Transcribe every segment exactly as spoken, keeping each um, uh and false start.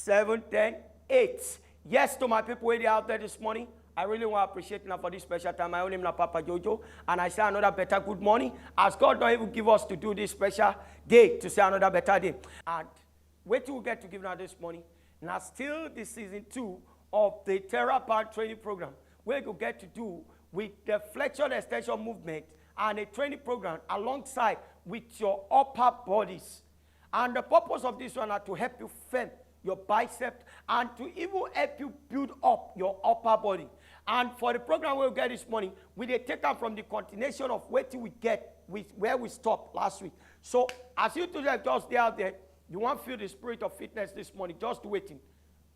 seven, ten, eight. Yes, to my people wey dey out there this morning, I really want to appreciate now for this special time. My own name na Papa Jojo, and I say another better good morning as God don't even give us to do this special day to say another better day. And wetin we get to give now this morning, now still the season two of the Terra Power Training Program, where you get to do with the flexion extension movement and a training program alongside with your upper bodies. And the purpose of this one are to help you firm your bicep and to even help you build up your upper body. And for the program we get this morning, we dey take am from the continuation of wetin we get with where we stop last week. So as you today just dey out there, you wan feel the spirit of fitness this morning, just do wetin.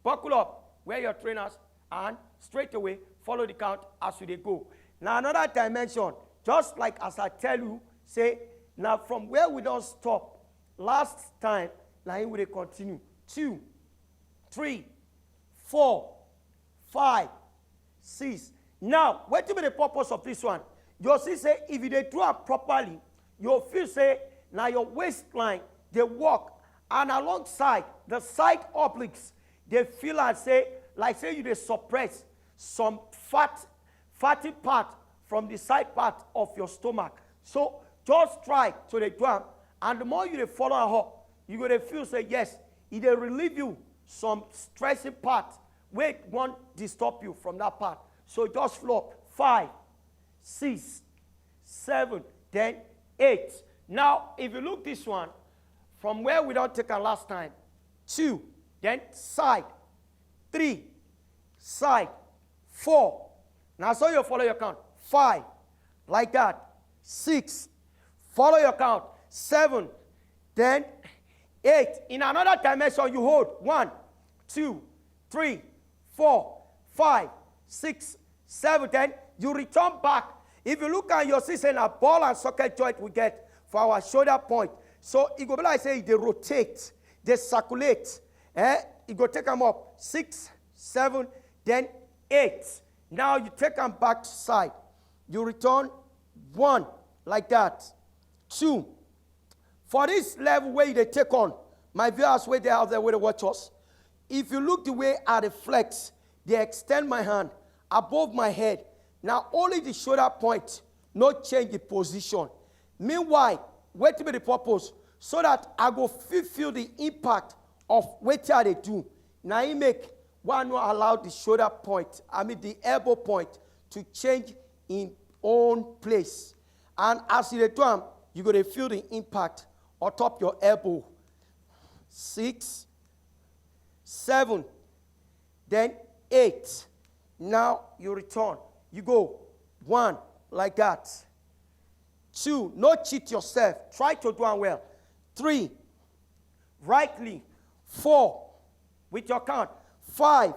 Buckle up, wear your trainers, and straight away follow the count as we dey go. Now another dimension, just like as I tell you, say now from where we don't stop last time, now we dey continue. Two, three, four, five, six. Now, wetin be the purpose of this one? You see say if you dey do am properly, you feel say now your waistline dey work, and alongside the side obliques, they feel and say like say you dey suppress some fat, fatty part from the side part of your stomach. So just try to dey do am, and the more you dey follow am up, you go dey feel say yes, e dey relieve you some stressing part wey wan disturb you from that part. So just flow up. Five, six, seven, then eight. Now, if you look this one, from where we don't take am last time, two, then side, three, side, four. Now so you follow your count. Five, like that. Six, follow your count. Seven, then eight. In another dimension, you hold one, two, three, four, five, six, seven. Then you return back. If you look at your system, a ball and socket joint we get for our shoulder point. So it go be like say they rotate, they circulate. Eh? It go take them up six, seven, then eight. Now you take them back to side. You return one, like that. Two. For this level where they take on, my viewers where they out there where they watch us, if you look the way I dey flex, they extend my hand above my head. Now only the shoulder point, no change the position. Meanwhile, wetin be the purpose? So that I go feel, feel the impact of wetin I dey do. Now he make one no allow the shoulder point, I mean the elbow point, to change in own place. And as you dey do am, you go dey feel the impact on top your elbow. Six, seven, then eight. Now you return. You go one, like that. Two, no cheat yourself. Try to do am well. Three, rightly. Four, with your count. Five,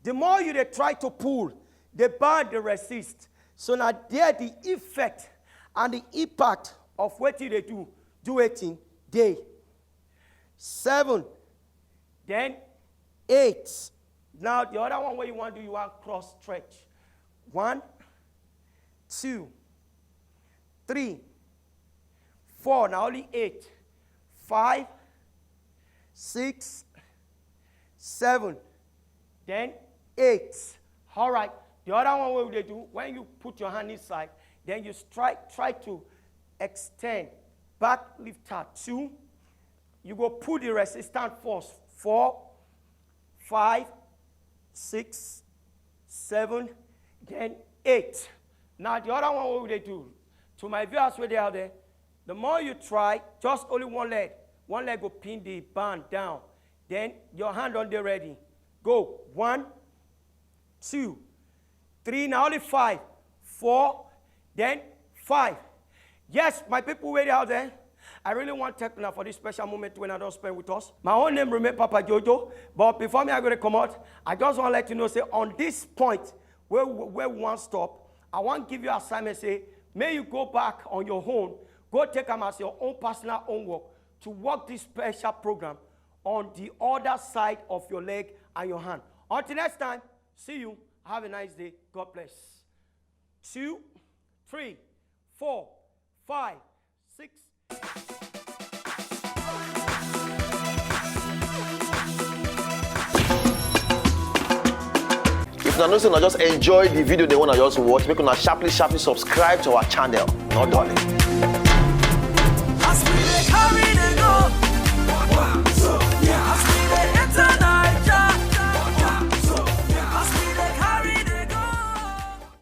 the more you dey try to pull, the band dey resist. So now there the effect and the impact of wetin you dey do, do wetin dey. Seven, then eight. Now the other one where you want to do, you want cross stretch. One, two, three, four. Now only eight. Five, six, seven, then eight. All right. The other one wey we dey do, when you put your hand inside, then you strike, try to extend back lifter two. You go put the resistance force. Four, five, six, seven, then eight. Now the other one wey we dey do, to my viewers wey dey out there, the more you try, just only one leg, one leg go pin the band down. Then your hand don dey ready. Go. One, two, three. Now only five, four, then five. Yes, my people wey dey out there, I really want to thank una for this special moment when I don't spend with us. My own name remain Papa Jojo, but before me I go to come out, I just want to let you know say on this point where where we wan stop, I wan give you assignment say may you go back on your own, go take am as your own personal homework to work this special program on the other side of your leg and your hand. Until next time, see you. Have a nice day. God bless. Two, three, four, five, six. Una know say una just enjoy the video dem wey una just watch, make una sharply sharply subscribe to our channel. No dulling.